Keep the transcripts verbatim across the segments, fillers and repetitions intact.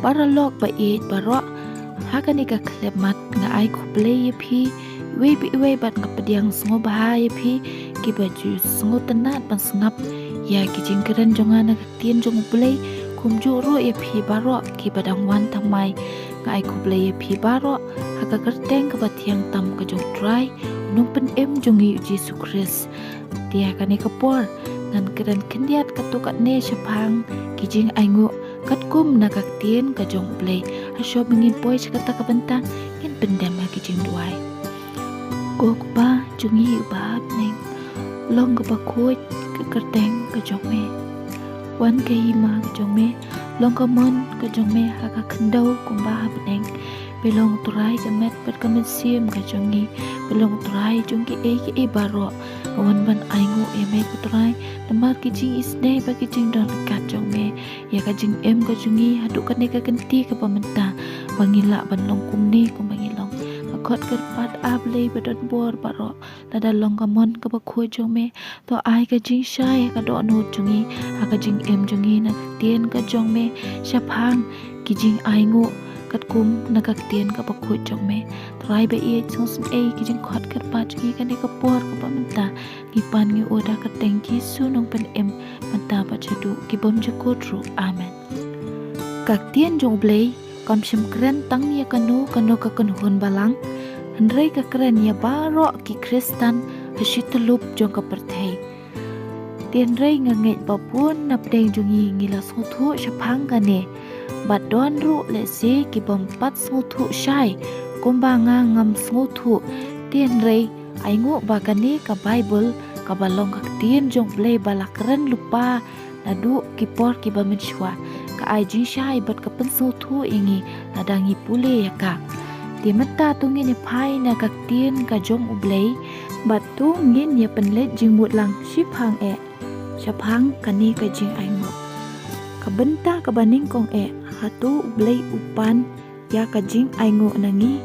Paralok ba ïeit baroh, ha kane ka khyllipmat nga ai khublei ïa phi iwei pa iwei bad nga pdiang sngewbha ïa phi kiba ju sngewtynnat ban sngap ïa ki jingkren jong nga na ka ktien jong U Blei, kumjuh ruh ïa phi baroh kiba dang wan thymmai. Nga ai khublei ïa phi baroh ha ka kyrteng kaba thiang tam ka jong U Trai, U Nongpynim jong ngi U Jisu Khrist. Te ha kane ka por ngan kren khyndiat katto katne shaphang ki jingainguh katkum na ka ktien ka jong U Blei. Hashwa ba ngin poi sha kata ka bynta, ngin pyndem ha ki jingduwai. Ko Kpa jong ngi uba ha bneng, long kaba khuid ka kyrteng ka jong me. Wan ka hima ka jong me, long ka mon ka jong me ha ka khyndew kumba ha bneng. Pynlong, Trai, ka met bad ka mynsiem ka jong ngi. Pynlong, Trai, jong kiei kiei baroh ba wan ban ainguh ïa me, ko Trai, namar ki jingisynei bad ki jingdon ryngkat jong me ïa ka jingim ka jong ngi haduh kane ka kynti kaba mynta, ba ngin lah ban long kumne kumba ngi long. Ka khot kyrpad, A Blei ba don bor baroh, lada long ka mon kaba khuid jong me, to ai ka jingshai ha ka dohnud jong ngi, ha ka jingim jong ngi na ka ktien ka jong me, shaphang ki jingainguh katkum na ka ktien kaba khuid jong me. Trai ba ïeit, sngewsynei ki jingkhot kyrpad jong ngi kane ka por kaba mynta. Ngi pan ngi ur da ka kyrteng Jisu Nongpynim, mynta bad shaduh ki bymjukut ruh. Amen. Ka ktien jong U Blei kam shym kren tang ïa kano kano ka kynhun balang, hynrei ka kren ïa baroh ki Khristan ha shityllup jong ka pyrthei. Te hynrei nga ngeit ba bun na pdeng jong ngi ngi la sngewthuh shaphang kane, bad don ruh lehse ki bym pat sngewthuh shai kumba nga ngam sngewthuh. Te hynrei ainguh ba kane ka Baibl kaba long ka ktien jong U Blei ba la kren lypa naduh ki por kiba mynshuwa, ka ai jingshai bad ka pynsngewthuh ïa ngi lada ngi pule ïa ka. Te mynta to ngin ïa phai na ka ktien ka jong U Blei, bad to ngin ïa pynleit jingmut lang shiphang eh, shaphang kane ka jingainguh. Ka bynta kaba nyngkong eh, hato U Blei u pan ïa ka jingainguh na ngi?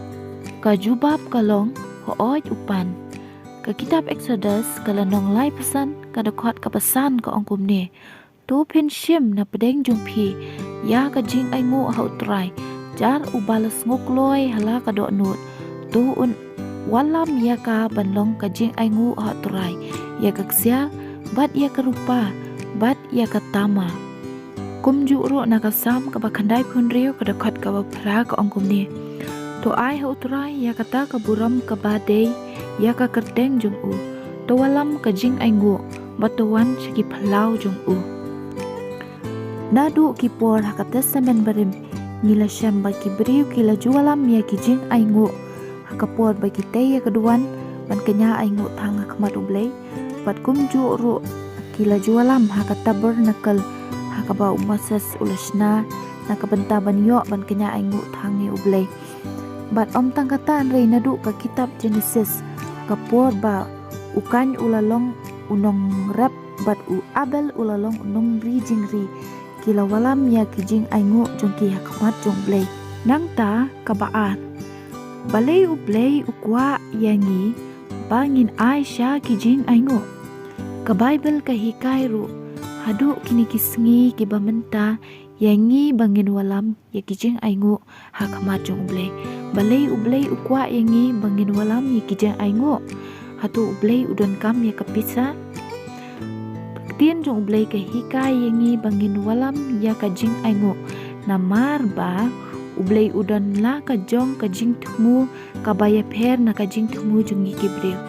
Ka jubab ka long, hooid u pan. Ka kitab Exodus ka lynnong laiphew san, ka dkhot kaba san ka ong kumne: To phin shim na pdeng jong phi ïa ka jingainguh ha U Trai, jar uba la sngewkloi ha la ka dohnud. To un wallam ïa ka ban long ka jingainguh ha U Trai, ïa ka ksiar bad ïa ka rupa bad ïa ka tama. Kumjuh ruh na ka Salm kaba khyndaiphew hynriew, ka dkhot kaba phra ka ong kumne: To ai ha U Trai ïa kata ka burom kaba dei ïa ka kyrteng jong u. To wallam ka jingainguh bad to wan sha ki phyllaw jong u. Naduh ki por ha ka Testament Barim, ngi la shem ba ki briew ki la ju wallam ïa ki jingainguh ha ka por ba ki tei ïa ka duwan ban kñia ainguh tang ha khmat U Blei. Bad kumjuh ruh ki la ju wallam ha ka tabernacle ha kaba u Moses u la shna na ka bynta ban ïoh ban kñia ainguh tang ïa U Blei. Bad ym tang kata, hynrei naduh ka kitab Genesis, ha ka por ba u Kain u la long u nongrep bad u Abel u la long u nongri jingri, ki la wallam ïa ki jingainguh jong ki ha khmat jong U Blei. Nangta kaba ar, balei U Blei u kwah ïa ngi ba ngin ai sha ki jingainguh? Ka Baibl ka hikai ruh haduh kine ki sngi kiba mynta ïa ngi ba ngin wallam ïa ki jingainguh ha khmat jong U Blei. Balei U Blei u kwah ïa ngi ba ngin wallam ïa ki jingainguh? Hato U Blei u donkam ïa ka pisa? Ka ktien jong U Blei ka hikai ïa ngi ba ngin wallam ïa ka jingainguh, namar ba U Blei u don la ka jong ka jingthmu kaba ïapher na ka jingthmu jong ngi ki briew.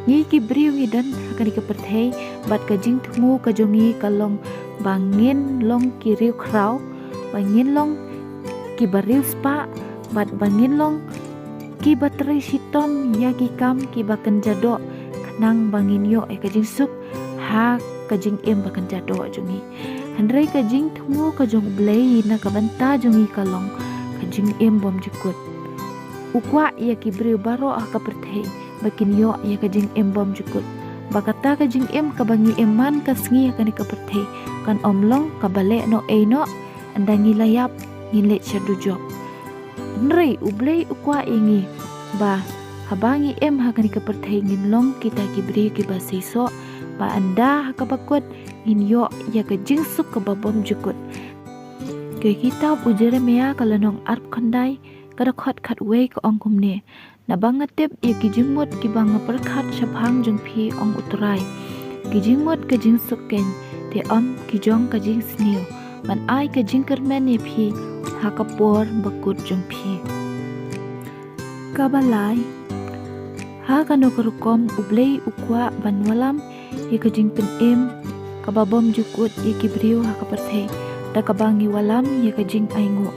Ngi ki briew ngi don ha kane ka pyrthei bad ka jingthmu ka jong ngi ka long ba ngin long ki riewkhraw, ba ngin long kiba riewspah, bad ba ngin long kiba trei shitom ïa ki kam kiba kynja doh, khnang ba ngin ïoh ïa ka jingsuk ha ka jingim ba kynja doh jong ngi. Hynrei ka jingthmu ka jong U Blei na ka bynta jong ngi ka long ka jingim bymjukut. U kwah ïa ki briew baroh ha ka pyrthei ba kin ïoh ïa ka jingim bymjukut. Ba kata ka jingim kaba ngi im man ka sngi ha kane ka pyrthei kan ym long kaba leh noh ei noh, ynda ngi la ïap ngin leit sha dujok. Hynrei U Blei u kwah ïa ngi ba haba ngi im ha kane ka pyrthei ngin long kita ki briew kiba seisoh, ba ynda ha kaba kut ngin ïoh ïa ka jingsuk kaba bymjukut. Ka kitab u Jeremiah ka lynnong arphew khyndai ka dkhot khatwei ka ong kumne: Naba nga tip ïa ki jingmut kiba nga pyrkhat shaphang jong phi, ong U Trai, ki jingmut ka jingsuk keiñ, te ym ki jong ka jingsniew, ban ai ka jingkyrmen ïa phi ha ka por bakut jong phi. Kaba lai, ha kano ka rukom U Blei u kwah ban wallam ïa ka jingpynim kaba bym jukut ïa ki briew ha ka pyrthei, da kaba ngi wallam ïa ka jingainguh?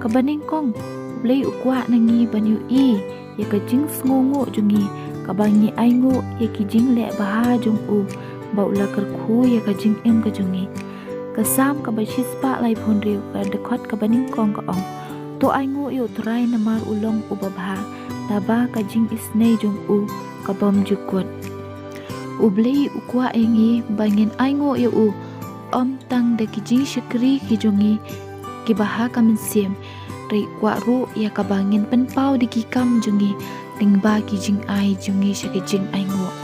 Kaba nyngkong, U Blei u kwah na ngi ban ïohi ïa ka jingsngewnguh jong ngi, kaba ngi ainguh ïa ki jingleh bha jong u, ba u la kyrkhu ïa ka jingim ka jong ngi. Ka Salm kaba shispah laiphew hynriew ka dkhot kaba nyngkong ka ong: To ainguh ïa U Trai namar u long uba bha, naba ka jingisynei jong u ka bym jukut. U Blei u kwah ïa ngi ba ngin ainguh ïa u, ym tang da ki jingshakri ki jong ngi kiba ha ka mynsiem, hynrei u kwah ruh ïa kaba ngin pynpaw da ki kam jong ngi, lyngba ki jingai jong ngi sha ki jingainguh.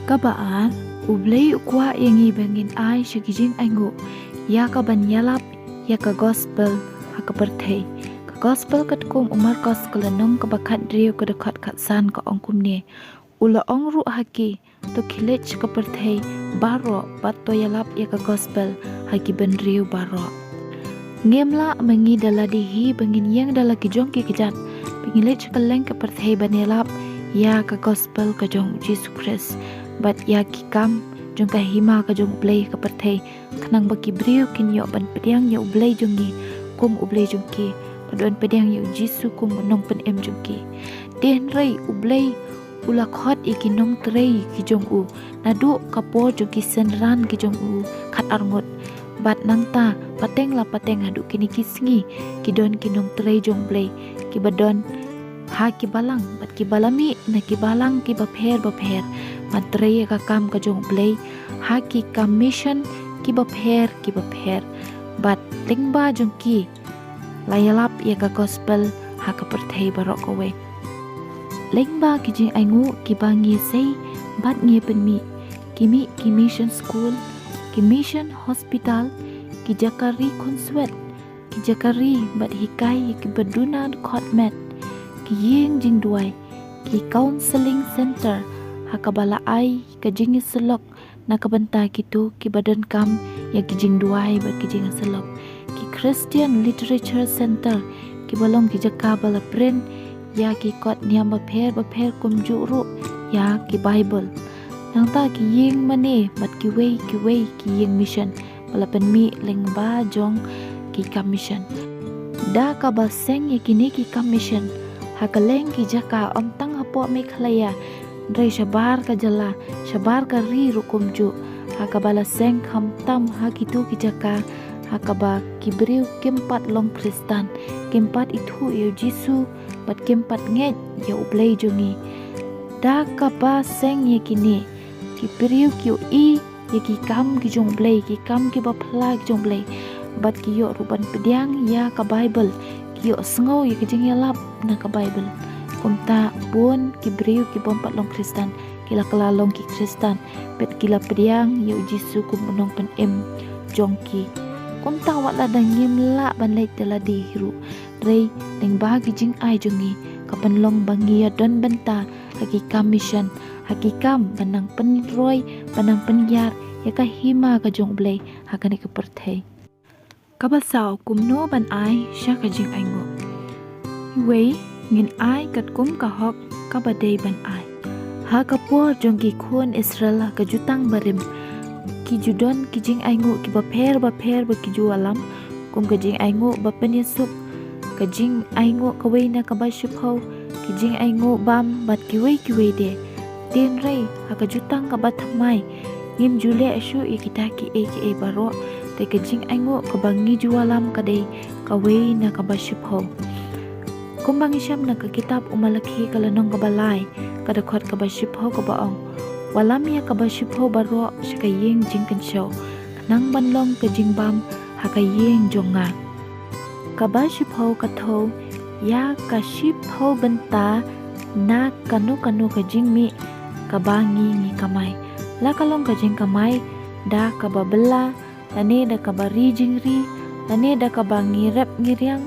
Kaba ar, U Blei u kwah ïa ngi ba ngin ai sha ki jingainguh ïa kaban ïalap ïa ka gospel ha ka pyrthei. Ka gospel katkum u Markos ka lynnong kaba khathynriew ka dkhot khatsan ka ong kumne: U la ong ruh ha ki: To khie leit sha ka pyrthei baroh bad to ïalap ïa ka gospel ha ki bynriew baroh. Ngim lah ma ngi da lade hi ba ngin ïeng da la ki jong ki kjat ba ngin leit sha kylleng ka pyrthei ban ïalap ïa ka gospel ka jong U Jisu Khrist bad ïa ki kam jong ka hima ka jong U Blei ha ka pyrthei, khnang ba ki briew kin ïoh ban pdiang ïa U Blei jong ngi kum U Blei jong ki, bad ban pdiang ïa U Jisu kum u nongpynim jong ki. Te hynrei U Blei u la khot ïa ki nongtrei ki jong u naduh ka por jong ki synran ki jong u khatar ngut. Bad nangta pateng la pateng haduh kine ki sngi ki don ki nongtrei jong U Blei kiba don ha ki balang bad kiba la mih na ki balang kiba pher bapher ban trei ïa ka kam ka jong U Blei ha ki kam mission kiba pher kiba pher. Bad lyngba jong ki la ïalap ïa ka gospel ha ka pyrthei baroh kawei. Lyngba ki jingainguh kiba ngi sei bad ngi pynmih, ki mih ki mission school, ki mission hospital, ki jaka ri khunswet, ki jaka ri bad hikai ïa kiba duna dkhot met, ki ïing jingduwai, ki counseling center ha kaba la ai ka jingïasyllok na ka bynta kito kiba donkam ïa ki jingduwai bad ki jingïasyllok, ki Christian Literature Center kiba long ki jaka ba la print ïa ki kot niam bapher bapher kumjuh ruh ïa ki Bible. Nangta ki ïing mane bad kiwei kiwei ki ïing mission ba la pynmih lyngba jong ki kam mission. Da kaba seng ïa kine ki kam mission ha kylleng ki jaka, ym tang hapoh Meghalaya, hynrei shabar ka jylla, shabar ka ri ruh kumjuh, ha kaba la seng khamtam ha kito ki jaka ha kaba ki briew kim pat long Khristan, kim pat ithuh ïa U Jisu bad kim pat ngeit ïa U Blei jong ngi. Da kaba seng ïa kine, ki briew ki ïohi ïa ki kam ki jong U Blei, ki kam kiba phylla ki jong U Blei, bad ki ïoh ruh ban pdiang ïa ka Bible, ki ïohsngew ïa ka jingïalap na ka Bible. Kumta bun ki briew ki bym pat long Khristan ki la kylla long ki Khristan, bad ki la pdiang ïa U Jisu kum u nongpynim jong ki. Kumta wat la da ngim lah ban leit da lade hi ruh, hynrei lyngba ki jingai jong ngi ka pynlong ba ngi ïa don bynta ha ki kam mission, ha ki kam ban nang pynroi, ban nang pynïar ïa ka hima ka jong U Blei ha kane ka pyrthei. Kaba saw, kumno ban ai sha ka jingainguh. Iwei, ngin ai katkum ka hok kaba dei ban ai. Ha ka por jong ki khun Israel ha ka Jutang Barim, ki ju don ki jingainguh kiba pher bapher ba ki ju wallam, kum ka jingainguh ba pynïasuk, ka jingainguh kawei na kaba shiphew, ki jingainguh bam bad kiwei kiwei de. Te hynrei ha ka Jutang kaba thymmai ngim ju leh shuh ïa kita kiei kiei baroh, te ka jingainguh kaba ngi ju wallam ka dei kawei na kaba shiphew. Kumba ngi shem na ka kitab u Malakhi ka lynnong kaba lai ka dkhot kaba shiphew kaba ong: Wallam ïa kaba shiphew baroh sha ka ïing jingkynshew, khnang ban long ka jingbam ha ka ïing jong nga. Kaba shiphew ka thew ïa ka shiphew bynta na kano kano ka jingmih kaba ngi ngi kamai, la ka long ka jingkamai da kaba bylla lane da kaba ri jingri, lane da kaba ngi rep ngi riang,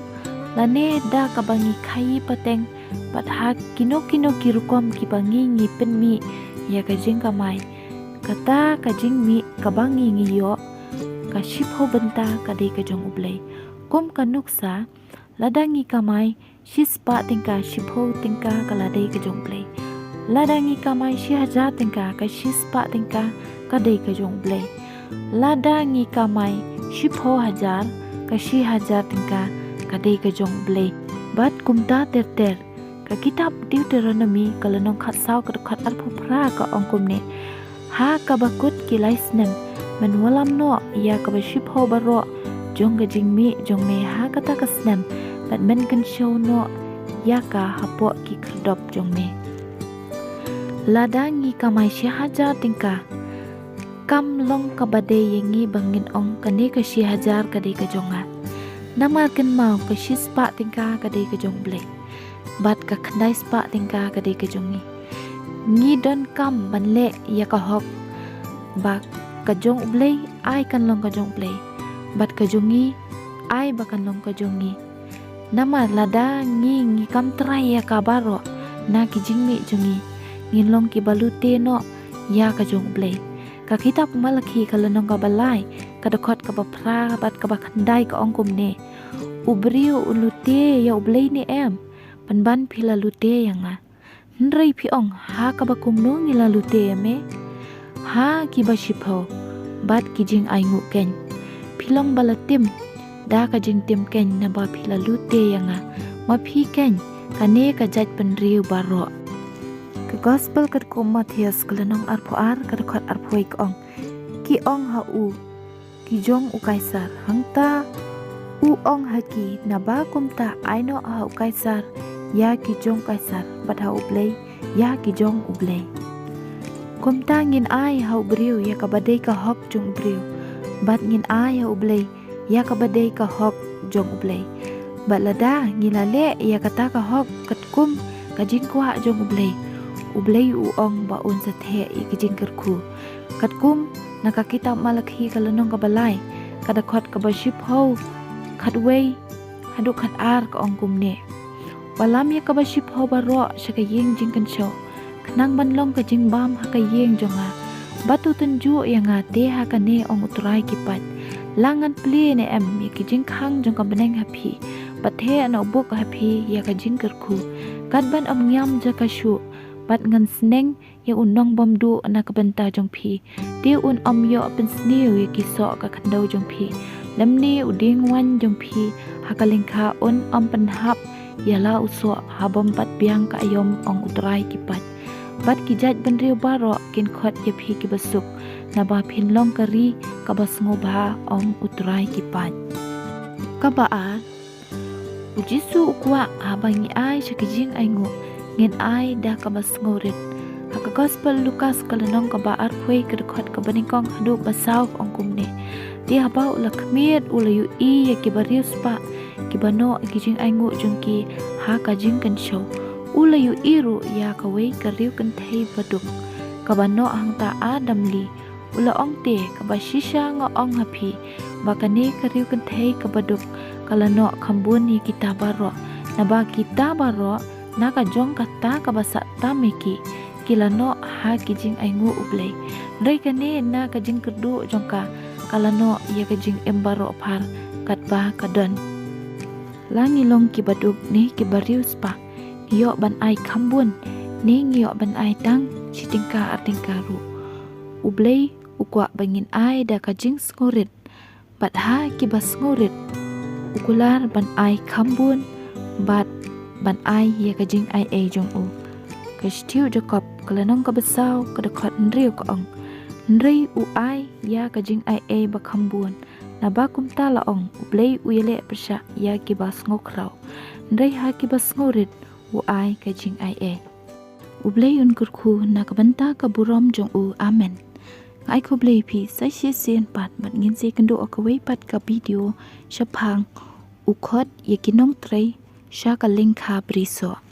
lane da kaba ngi khaii pateng, bad ha kino kino ki rukom kiba ngi ngi pynmih ïa ka jingkamai. Kata ka jingmih kaba ngi ngi ïoh, ka shiphew bynta ka dei ka jong U Blei. Kum ka nuksa, lada ngi kamai shispah tyngka, shiphew tyngka ka la dei ka jong U Blei. Lada ngi kamai shi hajar tyngka, ka shispah tyngka ka dei ka jong U Blei. Lada ngi kamai shiphew hajar, ka shi hajar tyngka ka dei ka jong U Blei. Bad kumta ter ter. Ka kitab Deuteronomi ka lynnong khatsaw ka dkhot arphew phra ka ong kumne: Ha kaba kut ki lai snem, men wallam noh ïa kaba shiphew baroh jong ka jingmih jong me ha kata ka snem, bad men kynshew noh ïa ka hapoh ki khyrdop jong me. Lada ngi kamai shi hajar tyngka, kam long kaba dei ïa ngi ba ngin ong kane ka shi hajar ka dei ka jong nga. Namar kynmaw, ka shispah tyngka ka dei ka jong U Blei, bad ka khyndai spah tyngka ka dei ka jong ngi. Ngi donkam ban leh ïa ka hok, ba ka jong U Blei ai kan long ka jong U Blei, bad ka jong ngi ai ba kan long ka jong ngi. Namar lada ngi ngi kam trai ïa ka baroh na ki jingmih jong ngi, ngin long kiba lute noh ïa ka jong U Blei. Ka kitab Malakhi ka lynnong kaba lai ka dkhot kaba phra bad kaba khyndai ka ong kumne: U briew un lute ïa U Blei ne em? Pynban phi la lute ïa nga. Hynrei phi ong, ha kaba kumno ngi la lute ïa me? Ha kiba shiphew bad ki jingainguh keiñ. Phi long ba la tim da ka jingtim keiñ, naba phi la lute ïa nga. Ma phi keiñ kane ka jaitbynriew baroh. Ka gospel katkum u Mathaios ka lynnong arphew ar ka dkhot arphew wei ka ong: Ki ong ha u, ki jong u Kaisar. Hangta u ong ha ki, naba kumta ai noh ha u Kaisar ïa ki jong u Kaisar, bad ha U Blei ïa ki jong U Blei. Kumta ngin ai ha u briew ïa kaba dei ka hok jong u briew, bad ngin ai ha U Blei ïa kaba dei ka hok jong U Blei. Bad lada ngi la leh ïa kata ka hok katkum ka jingkwah jong U Blei, U Blei u ong ba un sa theh ïa ki jingkyrkhu. Katkum na ka kitab Malakhi ka lynnong kaba lai ka dkhot kaba shiphew, khatwei haduh khatar ka ong kumne: Wallam ïa kaba shiphew baroh sha ka ïing jingkynshew, khnang ban long ka jingbam ha ka ïing jong nga. Bad to tynjuh ïa nga te ha kane, ong U Trai ki paid. La ngan plie ne em ïa ki jingkhang jong ka bneng ha phi, bad theh noh buk ha phi ïa ka jingkyrkhu. Katba ym ngiam jaka shuh, bad ngan sneng ïa u nongbymduh na ka bynta jong phi, te un ym ïoh pynsniew ïa ki soh ka khyndew jong phi, lymne u dieng waiñ jong phi ha ka lyngkha un ym pynhap ïa la u soh, ha bym pat biang ka aïom, ong U Trai ki paid. Bad ki jaitbynriew baroh kin khot ïa phi kiba suk, naba phin long ka ri kaba sngewbha, ong U Trai ki paid. Kaba ar, U Jisu u kwah haba ngi ai sha ki jingainguh, ngin ai da kaba sngewrit. Ha ka gospel Lukas ka lynnong kaba arphew wei ka dkhot kaba nyngkong haduh ba saw ka ong kumne: Te haba u la khmied, u la ïohi ïa ki bariewspah kiba noh ïa ki jingainguh jong ki ha ka jingkynshew. U la ïohi ruh ïa kawei ka riewkynthei baduk kaba noh hangta ar damli. U la ong te, kaba shisha nga ong ha phi, ba kane ka riewkynthei kaba duk ka la noh kham bun ïa kita baroh. Naba kita baroh na ka jong kata kaba sah tam ïa ki, ki la noh ha ki jingainguh U Blei. Hynrei kane na ka jingkyrduh jong ka, ka la noh ïa ka jingim baroh phar katba ka don. La ngi long kiba duk ne kiba riewspah, ngi ïoh ban ai kham bun ne ngi ïoh ban ai tang shi tyngka ar tyngka ruh, U Blei u kwah ba ngin ai da ka jingsngewrit. Bad ha kiba sngewrit u kular ban ai kham bun, bad ban ai ïa ka jingaiei jong u. Ka shithi u Jakob ka lynnong kaba saw ka dkhot hynriew ka ong: Hynrei u ai ïa ka jingaiei ba kham bun. Naba kumta la ong, U Blei u ïaleh pyrshah ïa kiba sngewkhraw, hynrei ha kiba sngewrit u ai ka jingaiei. U Blei un kyrkhu na ka bynta ka burom jong u. Amen. Nga ai khublei ïa phi, sa shisien pat bad ngin sa ïakynduh ha kawei pat ka video shaphang: U khot ïa ki nongtrei sha ka lyngkha brisoh.